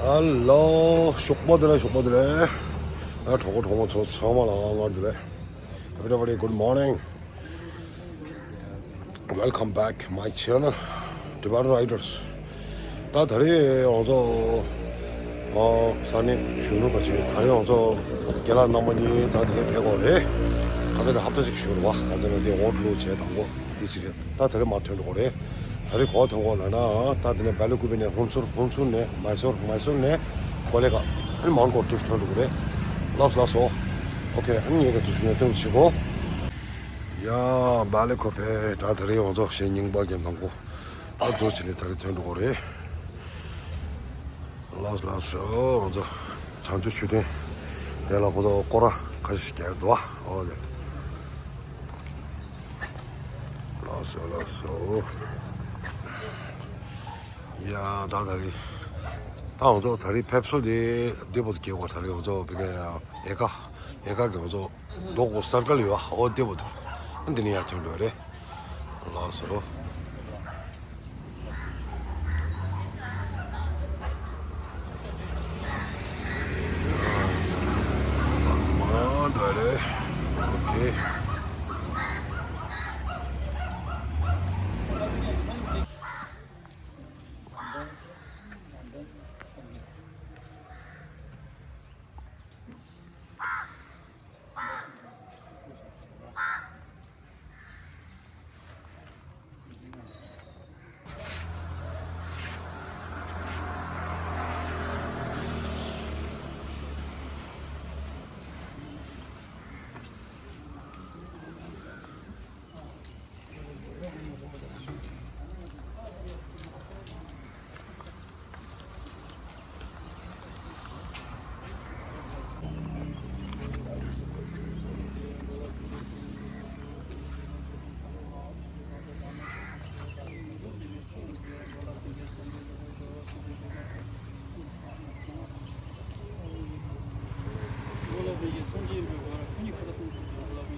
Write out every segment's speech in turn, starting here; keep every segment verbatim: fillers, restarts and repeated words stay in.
ཧེ་ལོ། ཞོགས་པ་བདེ་ལེགས། ཞོགས་པ་བདེ་ལེགས། ཨ། གྲོགས་པོ་གྲོགས་མོ་ཚོ་ཚང་མ་ལ་སྔར་བདེ་ལེགས། Everybody, good morning. Welcome back my channel, Tibetan Riders. ད་ད་རེས་ང་ཚོ་ཨ་ས་གནས་གཞོན་ནུ་བ་ཅིག་ད་རེས་ང་ཚོ་རྒན་ལགས་རྣམ་པ་གཉིས་ད་དེ་ནས་ཕེབས་དགོས་རེད། ད་ལྟ་ནས་ཧབ་ཏ་ཅིག་བཞུགས་རེད་བ། ང་ཚོ་ནས་དེ་འོག་ལུག་བྱས་དང་པོ་འདི་ཅིག་རེད། ད་ད་རེས་མར་ཐོན་འགྲོ་གི་རེད། ད་རེས་ག་པར་ཐོན་གོ་ལབ་ན། ད་དེ་ནས་སྦེལ་ཀོབ་ནས་ཧུན་སུར། ཧུན་སུར་ནས་མའི་སོར། མའི་སོར་ནས་ཀོ་ལེ་གྷལ། ཨ་ནི་མོན་གྷོ་དུ་ཐོན་འགྲོ་གི་རེད། ལགས་ལགས་སོ། ཨོ་ཁེ། ཨ་ནི་ངས་ག་དུས་སུ་ཡང་ཐོན་བྱེད་གོ། ཡ། སྦེལ་ཀོབ་པས་ད་ད་རེས་ང་ཚོ་གཞས་རྙིང་པ་གི་ནང་གོ། ད་དུ་བྱས་ནས་ད་རེས་ཐོན་འགྲོ་གི་རེད། ལགས་ལགས་སོ། ང་ཚོ་བྱང་ཆུབ་མཆོད་རྟེན་དེ་ལ་ཁོ་ཚོ་སྐོར་ར་ཁ་ཤས་རྒྱག་འདུག་བ། ཨོ་ལེ། ལགས་སོ་ལགས་སོ། ཡ། ད་ད་རེས་ད་ང་ཚོ་ད་རེས་ཕེབས་བསུ་དེ་འདི་བོ་དུ་སྐྱེལ་བ། ད་རེས་ང་ཚོ་བི་ག་ཨེ་ཀ་ཨེ་ཀ་གི་ང་ཚོ་རྡོ་སྐོར་སར་ཀལ་ཡོད་བ། ཨོ་དེ་བོ་དུ་འདི་ནས་ཡར་ཐོན་འགྲོ་རེད། ལགས་སོ། མ་འདྲ་རེད། ཨོ་ཁེ།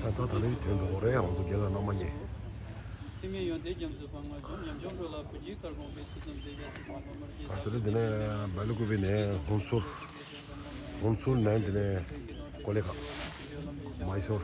ད་ད་ད་ལོའི་དོན་འགྲོ་རེད། ང་ཚོ་རྒན་ལགས་རྣམ་པ་གཉིས། ད་དེ་རིང་འདི་ནས་སྦེལ་ཀོབ་ནས་ཧུན་སུར། ཧུན་སུར་ནས་འདི་ནས་ཀོ་ལེ་གྷལ། མའི་སོར།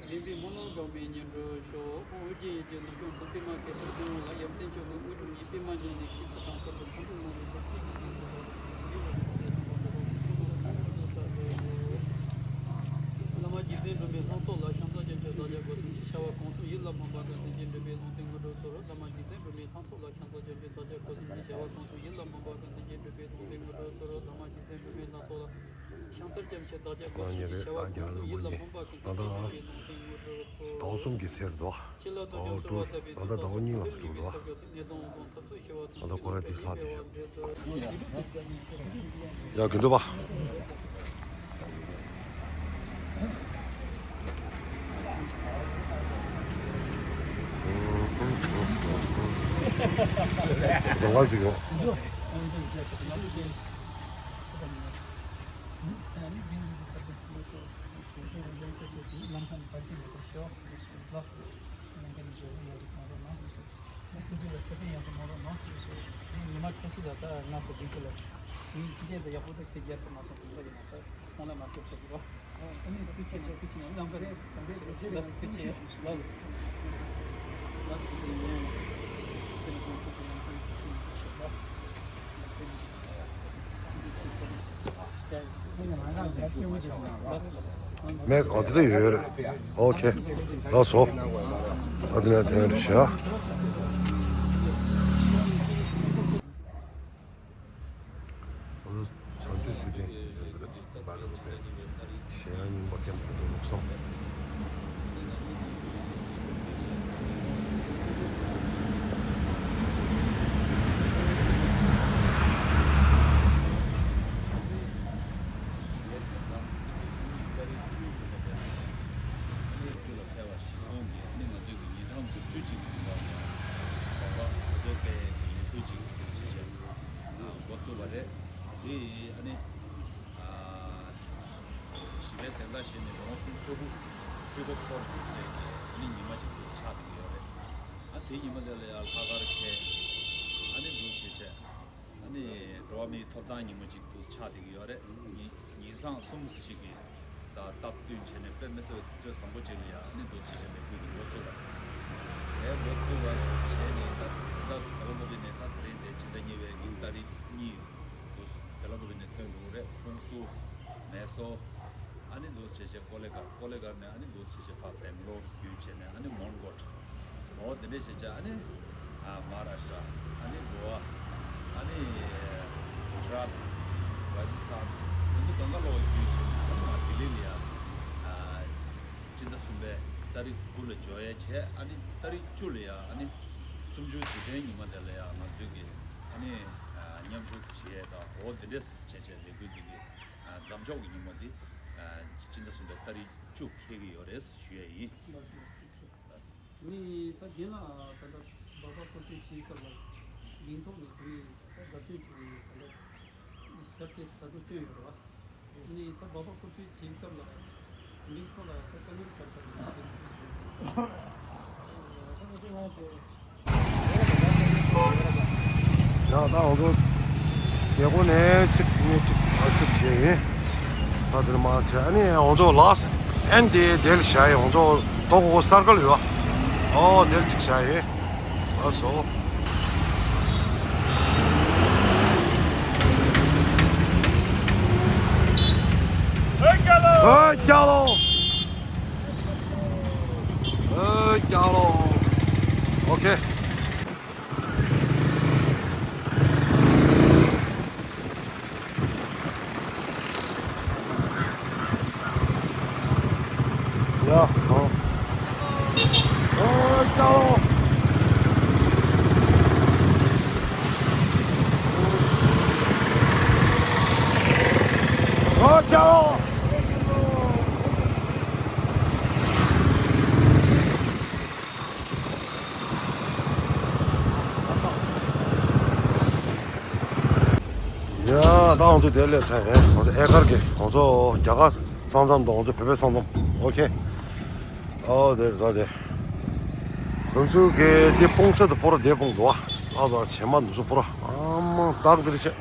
བདེན་པའི་སྨོན་ལམ་འགག་མེད་ཉིད་འགྲུབ་ཤོག། ཨོ་རྒྱན་ཡེ་ཤེས་ནུབ་བྱང་མཚམས། པདྨ་གེ་སར་སྤྱི་བོ་ལ། ཡ་མཚན་སྐྱོབ་པའི་དངོས་གྲུབ་བརྙེས། པདྨ་འབྱུང་གནས་ཁྱེད་སྲིད་དང་ཁམས་གསུམ། ཁམས་གསུམ་མ་ལུས་པ་ཁྱེད་ཀྱི་རྗེས་སུ་བདག་སློབ་དཔོན་ཡེ་ཤེས་སངས་རྒྱས་སྤྱི་བོ་ལ། བླ་མ་རྗེ་བཙུན་སྒྲོལ་མའི་ལྷ་ཚོགས་ལ། ཕྱག་འཚལ་སྐྱབས་མཆི་བདག་ཅག་སྒོ་གསུམ་གྱི། བྱ་བ་གང་བསམ་ཡིད་ལ་སྨོན་པ་དང་། དོན་ཆེན་འགྲུབ་པའི་ལུང་བསྟན་དངོས་གྲུབ་སྩོལ། བླ་མ་རྗེ་བཙུན་སྒྲོལ་མའི་ལྷ་ཚོགས་ལ། ཕྱག་འཚལ་སྐྱབས་མཆི་བདག་ཅག་སྒོ་གསུམ་གྱི། བྱ་བ་གང་བསམ་ཡིད་ལ་སྨོན་པ་དང་། དོན་ཆེན་འགྲུབ་པའི་ལུང་བསྟན་དངོས་གྲུབ་སྩོལ། བླ་མ་རྗེ་བཙུན་སྒྲོལ་མའི་ལྷ་ཚོགས་ལ། ཕྱག་འཚལ་སྐྱབས་མཆི་བདག་ཅག་སྒོ་གསུམ་གྱི། བྱ་བ་གང་བསམ་ཡིད་ལ་སྨོན་པ་དང་། དོན་ཆེན་འགྲུབ་པའི་ལུང་བསྟན་དངོས་གྲུབ་སྩོལ། ཟླ་བ་གསུམ་གྱི་ཚེ་རེད་དོ། ཨོ་ཀྲུ། ད་ལྟ་ཟླ་བ་གཉིས་ལ་འགྲོ་རེད་བ། ད་ལྟ་ཁོ་ར་དེ་ལྷག་དེ་ཡོད། ཡ། གི་འདུག་པ། ཟླ་བ་གཅིག་ཡོད། མེད། ཨོ་དེ་ལ་ཡོད་རེད། ཨོ་ཁེ། ལགས་སོ། ཨ་དེ་ལ་དེ་རེད་ཤག། བྱང་ཆུབ་མཆོད་རྟེན་ཡོད་པ་རེད། སྦེལ་ཀོབ་པའི་གཞས་རྙིང་པ་ཀེམ་དུ་ལུགས་སྲོལ། བྱས་ནས་རོང་སུམ་སོ་དྲུག་ཆུ་ཚོད་འཁོར་དུ་བསྡད་ཀྱི་ཨ་ནི་ཉི་མ་གཅིག་ཏུ་ཆགས་བསྡད་ཀྱི་ཡོད་རེད། ཨ་དེ་ཉི་མ་དེ་ལ་ཡང་ལྷག་དཀར་ཁེལ། ཨ་ནི་འདུག་བྱས་བྱས། ཨ་ནི་འགྲོ་བ་མིའི་ཐོབ་ཐང་ཉིན་མོ་གཅིག་ཏུ་ཆགས་བསྡད་ཀྱི་ཡོད་རེད། ཉིན་ཉིན་སང་གསུམ་ཞིག་གི་ད་སྟབས་བསྟུན་བྱས་ནས་དཔེ་མི་སྲིད་པའི་དུས་ཚོད་བཟང་པོ་ཅིག་ལ་ཡང་ཨ་ནི་འདུག་བྱས་བྱས་ལས་འགུལ་འདི་འགོ་བཙུགས་པ་རེད། དེ་འགོ་བཙུགས་པ་བྱས་ནས་ད་ད་དེ་ལ་འགོ་བཙུགས་ནས་ད་དེ་རིང་དེ་ཕྱི་ཟླ་གཉིས་པའི་ཉིན་ཏ་རིག་གཉིས་འདུག་དེ་ལ་འགོ་བཙུགས་ནས་ཐོན་འགྲོ་གི་རེད། ཁྲུང་སུ། མེ་སོ། ཨ་ནི་འདུག་བྱས་བྱས་ཀོ་ལེ་གྷལ། ཀོ་ལེ་གྷལ་ནས་ཨ་ནི་འདུག་བྱས་བྱས་ཕར་སྦེང་ལོར་བརྒྱུད་བྱས་ནས་ཨ་ནི་མོན་གྷོ། འོ་དེ་འདྲས་བྱས་བྱས་ཨ་ནི་ཨ་མ་ཧཱ་རཱ་ཤི་ཏྲ། ཨ་ནི་གོ་ཝ། ཨ་ནི་གུ་ཇ་རཱཏ། རཱ་ཇི་སི་ཐན། དེ་ཚོ་གང་ག་ལོག་བརྒྱུད་བྱས་ནས་ཨ་ནི་མར་ལྡི་ལི་ལ་ཡ་ཨ་སྤྱི་ཟླ་གསུམ་པའི་ཏ་རིག་དགུ་ལ་འབྱོར་ཡ་བྱས། ཨ་ནི་ཏ་རིག་བཅུ་ལ་ཡ་ཨ་ནི་གསུམ་བཅུའི་དུས་དྲན་ཉི་མ་དེ་ལ་ཡ་ང་ཚོའི་གི་ཨ་ནི་ཨ་མཉམ་ཞུགས་བྱེད་ཡས་དང་འོ་དེ་འདྲས་བྱས་བྱས་ལས་འགུལ་འདི་གི་ཨ་མཚམས་འཇོག་གི་ཉིན་མོ་འདི་ཨ་སྤྱི་ཟླ་གསུམ་པའི་ཏ་རིག་བཅུ་འཁེལ་གི་ཡོད་རེད་ཞུ་ཡས་ཡིན། ལགས་སོ། ལགས་སོ། ནི་ད་རྒན་ལགས་ད་ལྟ་སྦག་སྦག་སྐོར་སྐྱོད་བྱེད་སྐབས་ལ་མིང་ཐོག་ནས་དེ་ནི་ད་བརྡ་སྤྲོད་ཀྱི་ད་ལྟ་ཞབས་ཏེ་ད་དུང་བསྐྱོན་ཡོད་རེད་བ། ནི་ད་སྦག་སྦག་སྐོར་སྐྱོད་བྱེད་སྐབས་ལ་དེ་འདྲའི་ཐོག་ལ་ད་དཀའ་ངལ་ག་རེ་ག་རེ་ཡོད་ཡ་ད་འོ་ཚོ་རྒྱལ་སྒོ་ནས་གཅིག་གཉིས་གཅིག་ཨ་ཤུབ་བྱས་ཡིན། ད་དེར་མ་བྱས་ཨ་ནི་འོ་ཚོ་ལགས་ཨན་དེ་དེར་བྱས་ཡིན། འོ་ཚོ་ཏོག་གོ་སར་ཀལ་ཡོད། ཨོ་དེར་གཅིག་བྱས་ཡིན། ལགས་སོ། ཨོ་རྒྱལ་ལོ། ཨོ་རྒྱལ་ལོ། ཨོ་ཁེ། ཡ། ཨོ། ཨོ་རྒྱལ་ལོ། ཨོ་རྒྱལ་ལོ། ཡ། ད་ང་ཚོ་དེར་སླེབས་ཚར་ཡིན། ང་ཚོ་ཨེ་ཀར་གྱི་ང་ཚོ་རྒྱ་གར་ས་མཚམས་དང་ང་ཚོ་བོད་པའི་ས་མཚམས། ཨོ་ཁེ། ཨོ་དེར་ད་དེ། ང་ཚོ་གི་དེ་སྤུངས་ཚད་དུ་སྤོ་ར་དེ་སྤུངས་འདུག་བ། ས་དང་བྱེ་མ་འདུག་ཚོ་སྤོ་ར། ཨ་མ་སྟག་དེར་ཆེ།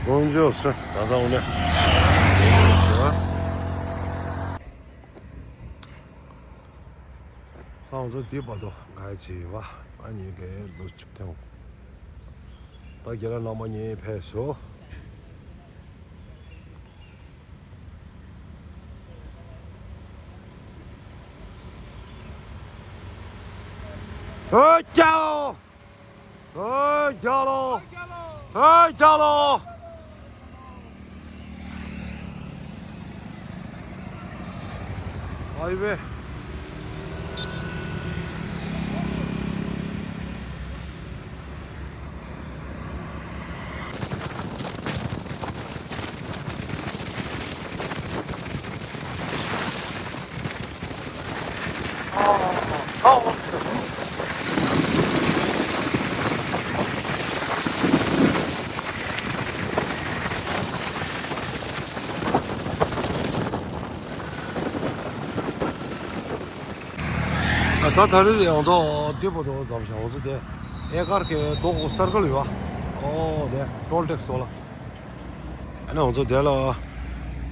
ལོངས་སྤྱོད་སུ་ད་ད་འོ་ནས། ད་ང་ཚོ་དེ་བར་དུ་འགའ་ཡི་བྱས་ཡིན་པ། ཨ་ནི་གའི་ལོ་བཅུ་ཐེངས། ད་རྒན་ལགས་རྣམ་པ་གཉིས་ཕེབས་སོ། ཨོ་རྒྱལ་ལོ། ཨོ་རྒྱལ་ལོ། ཨོ་རྒྱལ་ལོ། ཨ་ཡི་བེ། ད་ད་རེས་ཡང་ཐོག་དེ་པོ་དོ་ཙམ་ཞིག་ང་ཚོ་དེ་ཨེ་ཀར་གྱི་ཏོག་གོ་སར་ཀལ་ཡོད། ཨོ་དེ་ཊོལ་ཊེག་སི་ཡོད་ལ། ཨ་ནི་ང་ཚོ་དེ་ལ་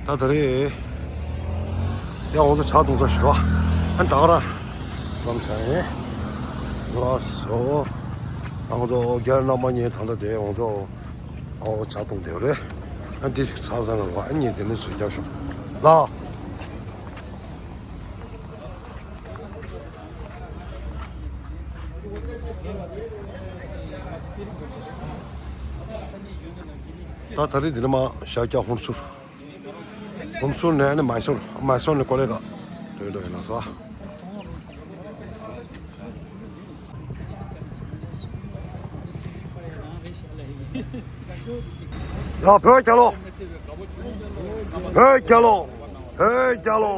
ད་ད་རེས་དེ་ང་ཚོ་ཇ་འཐུང་ས་ཞིག་ཡོད། ཨ་ནི་ད་ག་རང་ཙམ་ཞིག་ཡིན། ལགས་སོ། ང་ཚོ་རྒན་རྣམ་པ་གཉིས་ད་ལྟ་དེ་ང་ཚོ་ཨོ་ཇ་འཐུང་བསྡད་ཡོད་རེད། ཨ་འདི་ཞིག་ཚར་ཚར་ལ་ཨ་ནི་དེ་ནས་ཚུར་རྒྱབ་ཤོག་ལགས། ད་ད་རེས་འདི་ནས་མར་ཤར་རྒྱག་ཧུན་སུར། ཧུན་སུར་ནས་ནི་མའི་སོར། མའི་སོར་ནས་ཀོ་ལེ་གྷལ་འགྲོ་འགྲོ་ཡིན་ལགས་སོ། ཡ་བོད་རྒྱལ་ལོ། བོད་རྒྱལ་ལོ། བོད་རྒྱལ་ལོ།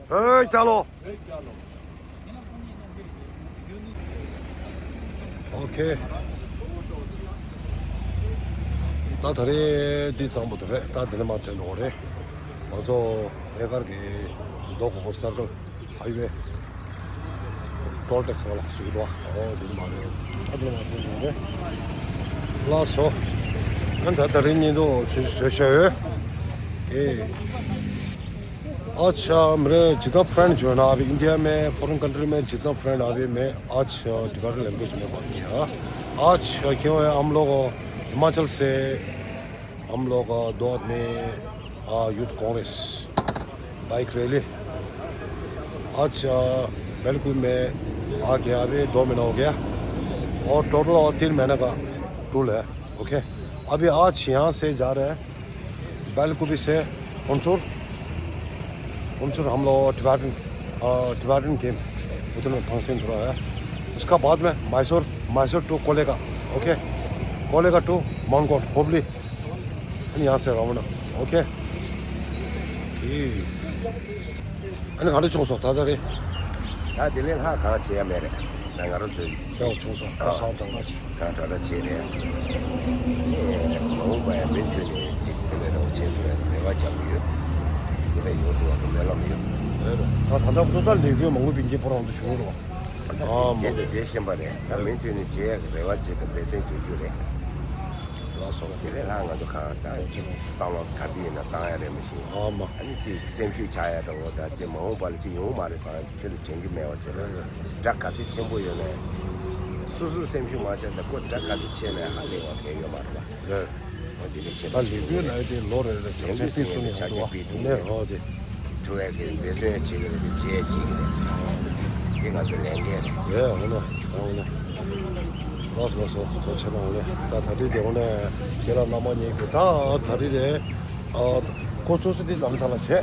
བོད་རྒྱལ་ལོ། ཨོ་ཁེ། ད་ད་རེས་འདི་གཙང་པོ་དེ་རེད། ད་འདི་ནས་མར་ཐོན་འགྲོ་གི་རེད། ང་ཚོ་ཨེ་ཀར་གྱི་མདོ་ཁོག་པ་སར་ཀལ་ཧའི་ཝེ་ཊོལ་ཊེག་སི་བ་ལ་ཞུགས་འདུག་ཨོ་འདི་མ་རེད། ཨ་འདི་མ་ཐོན་བྱུང་རེད། ལགས་སོ། ཨ་ད་ད་རིང་ཉིན་དུ་ཆུ་ཆུ་ཆུ་ཡོད། ཨེ། अच्छा, मेरे जितना फ्रेंड जो है ना, अभी इंडिया में, फॉरेन कंट्री में जितना फ्रेंड, अभी मैं आज, अ, टिबेटन लैंग्वेज में बात किया। आज, अ, क्यों है, हम लोग, अ, हिमाचल से, हम लोग, अ, दो आदमी, अ, यूथ कांग्रेस बाइक रैली। आज, अ, बेलकुई में आ गया, अभी दो महीना हो गया और टोटल और तीन महीने का टूर है। ओके, अभी आज यहाँ से जा रहे हैं बेलकुई से हुनसुर। हुनसुर हम लोग टिबेटन, अ, टिबेटन गेम उधर में फंक्शन थोड़ा है। उसका बाद में मैसूर, मैसूर टू कोलेगा। ओके, कोलेगा टू माउंट गॉड, हुबली। अनि यहाँ से रवाना। ओके। अनि ག་འདྲ་བྱུང་སོང་ད་ལྟ་རེད། ད་དེ་ལས་ལྷག་གང་བྱེད་ཡ་མེད་རེད། ད་ང་རང་ཚོའི་ཡག་བྱུང་སོང་། ད་ཧང་དང་ལ་ཞིག་གང་དྲག་དྲག་བྱས་རེད། མ་འོངས་པ་ཡང་མུ་མཐུད་ནས་ཅིག་དེ་འདྲ་རང་བྱེད་ཐུབ་ཡ་རེ་བ་བཅངས་ཡོད། དེ་འདྲ་ཡོང་ཐུབ་པ་གི་སྨོན་ལམ་ཡོད། རེད། ད་ད་ལྟ་བར་དུ་ད་ལས་འགུལ་མང་པོ་སྤེལ་གྱི་པོ་རང་དུ་བྱུང་རེད་བ། ད་ཨ་མ་རྗེས་ནས་རྗེས་ཤེས་པ་རེད། ད་མུ་མཐུད་ནས་བྱེད་ཡ་གི་རེ་བ་བྱེད་དང་འབད་བརྩོན་བྱེད་རྒྱུ་རེད། ལགས་སོ། དེ་ལས་ལྷག་ང་ཚོ་གང་ད་བསམ་བློ་ག་དུས་ཡིན་ན་བཏང་ཡ་རེད་མི་ཤེས། ཨ་མ། ཨ་ནི་ཅིག་སེམས་ཤུགས་ཆག་ཡ་འདྲ་བོ་ད་ཅིག་མ་འོངས་པ་ལ་ཅིག་ཡོང་མ་རེད་བསམ་ཡ་ཆུ་ལ་དྲན་གྱི་མེད་པ་བྱས་ན་དགྲ་ག་ཚོད་ཆེན་པོ་ཡོད་ནའི་སོ་སོའི་སེམས་ཤུགས་མ་ཆག་ད་ཁོ་དགྲ་ག་ཚོད་ཆེ་ནའི་ཧ་ལས་པ་གང་ཡོད་མ་རེད་པ། རེད། འོ་དེ་འདྲ་བྱེད་ད་པ་ལས་དུས་ན་ཡ་དེ་ལོ་རེ་རེ་ཆ་རྐྱེན་ཕུལ་གསུམ་ཡོང་འདུག་བ་ནས་འོ་དེ། ཐུ་བས་ཀྱི་འབད་བརྩོན་བྱེད་ཀྱི་རེད་དེ་བྱེད་བྱེད་ཀྱི་རེད། དེ་ང་ཚོ་ལས་འགན་རེད། རེད་འོ་ན་འོ་ན། ལགས་སོ་ལགས་སོ་ཐུགས་རྗེ་ཆེ་གནང་ལེ། ད་ད་རེས་དེ་འོ་ན་རྒན་ལགས་རྣམ་པ་གཉིས་ཀྱིས་ད་ད་རེས་དེ་ཨ་ཁོ་ཚོ་སི་དེ་ལམ་སང་ལ་བྱས།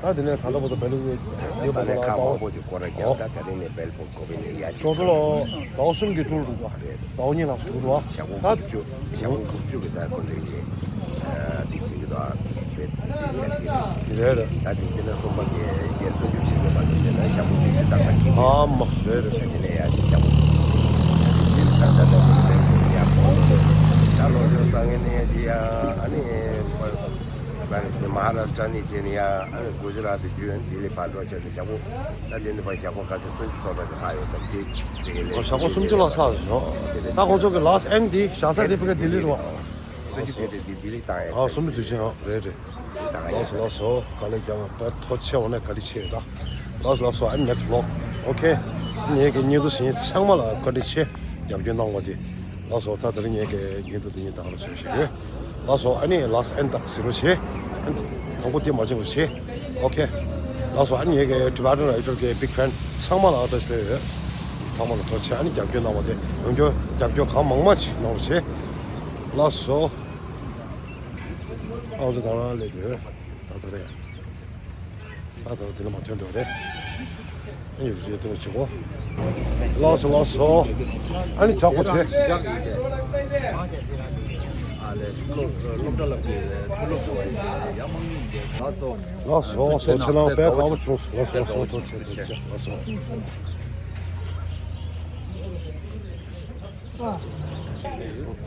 ད་དེ་ནས་ད་ལྟ་བར་དུ་བལ་ཡུལ་ས་གནས་ཁག་མང་པོ་ཅིག་སྐོར་ར་རྒྱབ། ད་ད་རེས་ནས་བལ་པོ་ཀོ་པེ་ནི་ཡ་ཅོ་ཏོ་ལོ་ཟླ་བ་གསུམ་གྱི་ཊུར་འདུག་ག་ཟླ་བ་གཉིས་ལྷག་ཙམ་འདུག་ག་ཞག་པོ་ད་དགུ་བཅུ་ཞག་པོ་དགུ་བཅུ་གི་ད་ཁོ་འདྲ་གི་འདི་བྱེད་ཀྱི་འདུག་ག་དེ་དེ་ཆབ་སྲིད་རེད། རེད་རེད། ད་དེ་བྱས་ན་གསུམ་པ་གི་རྒྱལ་སྲུང་གི་དུས་ཚོད་པ་དེ་བྱས་ན་ཞག་པོ་དགུ་བཅུ་ད་ལྟ་ཁྱི་ཨ་མ་རེད་རེད། དེ་ནས་ཡ་ཞག་པོ་དགུ་བཅུ་ད་ལྟ་ད་ལྟ་ཡ་ད་ལོ་ལོ་སང་ངེ་ནས་དེ་ཡ་ཨ་ནི་མ་ཧ་ར་ཤ་ཏྲ་ནས་བྱས་ནས་ཡ་ཨ་ནི་གུ་ཇི་ར་ཏི་བརྒྱུད་ལྡི་ལི་ཕར་འགྲོ་བྱས་ཏེ་ཞག་པོ། ད་དེ་འདི་བར་ཞག་པོ་ག་ཚོད་སུམ་ཅུ་སོ་ལྟར་གྱི་ལྷག་ཡོད་ཙམ་དེ་དེ་གའི་ལས་ཨོ་ཞག་པོ་སུམ་ཅུ་ལྷག་ལྷག་ཡོད་ནོ། དེ་ལས་ད་ཁོང་ཚོ་གི་ལཱསི་ཨེན་དེ་ཞག་ས་དེ་ཕ་གི་ལྡི་ལི་རུ་བ། སུམ་ཅུ་དེ་དེ་དེ་ལྡི་ལི་བཏང་ཡ། ཨ་སུམ་ཅུ་དུས་ཆེན་ཨ་རེད་རེད། དེ་བཏང་ཡ། ལགས་སོ་ལགས་སོ་དཀའ་ལས་རྒྱབ་ན་དཔེ་ཐོ་ཆེ་འོ་ནས་བཀའ་དྲིན་ཆེ་ད། ལགས་སོ་ལགས་སོ་ཨ་ནི་ནེགསི་བི་ལོག་ཨོ་ཁེ། ངེད་ཀྱི་བརྙན་ཐུང་ཞིག་ཚང་མ་ལ་བཀའ་དྲིན་ཆེ་རྒྱབ་སྐྱོར་གནང་བ་དེ། ལགས་སོ་ད་དེ་རིང་ངེད་ཀྱི་བརྙན་ཐུང་དེ་ཉིད་ད་ག་རང་བཟོས་བཞག་ཡོད། ལགས་སོ་ཨ་ནི་ལཱསི་ཨེན་དག་ཟེར་རོ་བྱེད། ཨ་ནི་དང་པོ་དེ་མ་བྱེད་པ་བྱེད། ཨོ་ཁེ། ལགས་སོ་ཨ་ནི་ངེད་ཀྱི་ཊི་བེ་ཊན་རའི་ཊར་གྱི་བིག་ཕེན་ཚང་མ་ལ་བཀྲ་ཤིས་བདེ་ལེགས་ཡོད། ཚང་མ་ལ་ཐུགས་རྗེ་ཆེ། ཨ་ནི་རྒྱབ་སྐྱོར་གནང་བ་དེ་ཡོང་རྒྱུ་རྒྱབ་སྐྱོར་གང་མང་མང་ཞིག་གནང་རོགས་བྱེད། ལགས་སོ། ཨ་ཚོ་དང་རང་ལས་དོན་ད་ལྟ་རེད། ད་ལྟ་དེ་ལ་མ་ཐོན་འགྲོ་རེད། ཨེ་ཡོད་ཟེར་དུ་ཆེ་གོ། ལགས་སོ་ལགས་སོ། ཨ་ནི་ཇག་པོ་ཆེ། ལགས་སོ་ལགས་སོ་ཐུགས་རྗེ་ཆེ་གནང་། དཔེ་དགའ་པོ་བྱུང་སོང་། ལགས་སོ་ལགས་སོ་ཐུགས་རྗེ་ཆེ་ཐུགས་རྗེ་ཆེ་ལགས་སོ།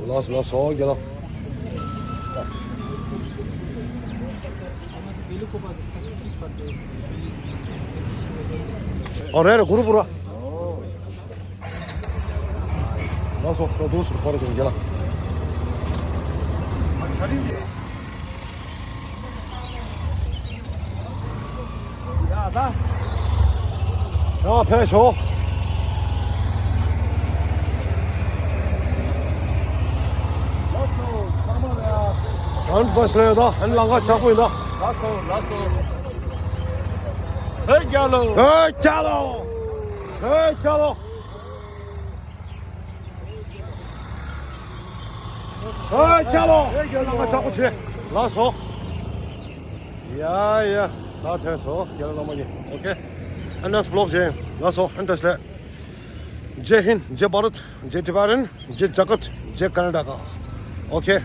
ལགས་སོ་ལགས་སོ་རྒན་ལགས། ཨོ་རེད་རེད་གུ་རུ་བུ་ར། ལགས་སོ་ད་དུང་ཟུར་འཁོར་རྒན་ལགས། ཡ་ཕེབས་ཤོག་ཨན་བས་ལེ་ད་ཨན་ལང་ཀ་ཆག་པོ་ཡིན་ད། ལགས་སོ་ལགས་སོ། ཧེ་རྒྱལ་ལོ། ཧེ་རྒྱལ་ལོ། ཧེ་རྒྱལ་ལོ། ཨ་ཀྱ་ལོ། ཨ་ཀྱ་ལོ། ལགས་སོ། ཡ་ཡ། ད་ཐོན་སོང་། ཀྱ་ལོ་ལ་མ་ཉེ། ཨོ་ཁེ། ཨ་ནེགསི་བི་ལོག་ཅན། ལགས་སོ། ཨན་བྲེས་ལེ། Jai Hind, Jai Bharat, Jai Tibetan, Jai Jagat, Jai Karnataka. ཨོ་ཁེ།